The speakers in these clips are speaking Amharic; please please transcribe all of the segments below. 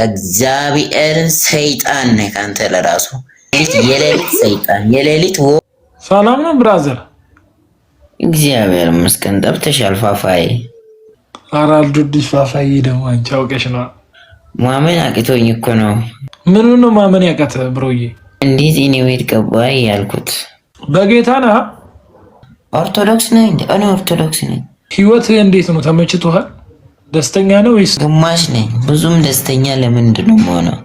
እግዚአብሔርን ሰይጣን ነህ አንተ ለራሱ የሌሊት ሰይጣን የሌሊት ሰላም ነው brother? እግዚአብሔር ይመስገን። ጠብተሻል ፋፋዬ። ኧረ አልዶድሽ ፋፋዬ። ደግሞ አንቺ አውቀሽ ነዋ። ማመን አቅቶኝ እኮ ነው። ምኑ ነው ማመን ያቃተ bro ዬ? እንዴት እኔ ቤት ገባ ያልኩት። በጌታ ነህ? ኦርቶዶክስ ነኝ እንዴ? እኔ ኦርቶዶክስ ነኝ። ህይወት እንዴት ነው? ተመችቶሃል? ደስተኛ ነው ወይስ? ግማሽ ነኝ። ብዙም ደስተኛ ለምንድን ነው የምሆነው?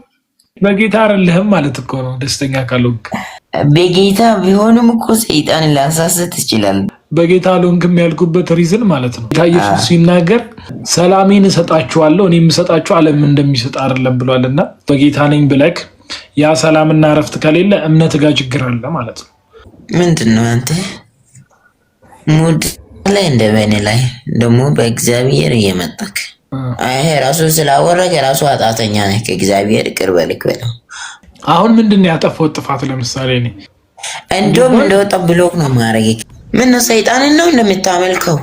በጌታ አይደለህም ማለት እኮ ነው። ደስተኛ ካልሆንክ። በጌታ ቢሆንም እኮ ሰይጣን ሊያሳስት ይችላል። በጌታ አልሆንክም ያልኩበት reason ማለት ነው። ጌታ ኢየሱስ ሲናገር ሰላሜን እሰጣችኋለሁ፣ እኔ የምሰጣችሁ ዓለም እንደሚሰጥ አይደለም ብሏል። እና በጌታ ነኝ ብለክ ያ ሰላምና እረፍት ከሌለ እምነት ጋር ችግር አለ ማለት ነው። ምንድን ነው አንተ mood ላይ እንደ በእኔ ላይ ደግሞ በእግዚአብሔር እየመጣክ ይሄ ራሱ ስላወረክ የራሱ ኃጢአተኛ ነህ። ከእግዚአብሔር ይቅር በልክ በለው። አሁን ምንድን ነው ያጠፋሁት ጥፋት? ለምሳሌ እኔ እንደውም እንደወጣ block ነው ማድረግ። ምን ነው ሰይጣንን ነው እንደምታመልከው?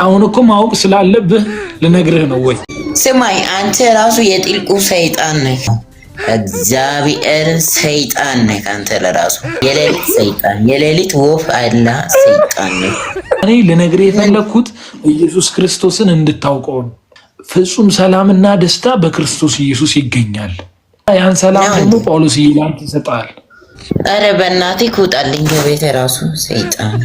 አሁን እኮ ማወቅ ስላለብህ ልነግርህ ነው ወይ? ስማኝ፣ አንተ ራሱ የጥልቁ ሰይጣን ነህ። እግዚአብሔርን ሰይጣን ነህ አንተ ለራሱ የሌሊት ሰይጣን፣ የሌሊት ወፍ አላ ሰይጣን ነህ። እኔ ልነግርህ የፈለግኩት ኢየሱስ ክርስቶስን እንድታውቀው ነው። ፍጹም ሰላምና ደስታ በክርስቶስ ኢየሱስ ይገኛል። ያን ሰላም ደግሞ ጳውሎስ ላንተ ይሰጣል። ኧረ በእናትህ ውጣልኝ ከቤት ራሱ ሰይጣን።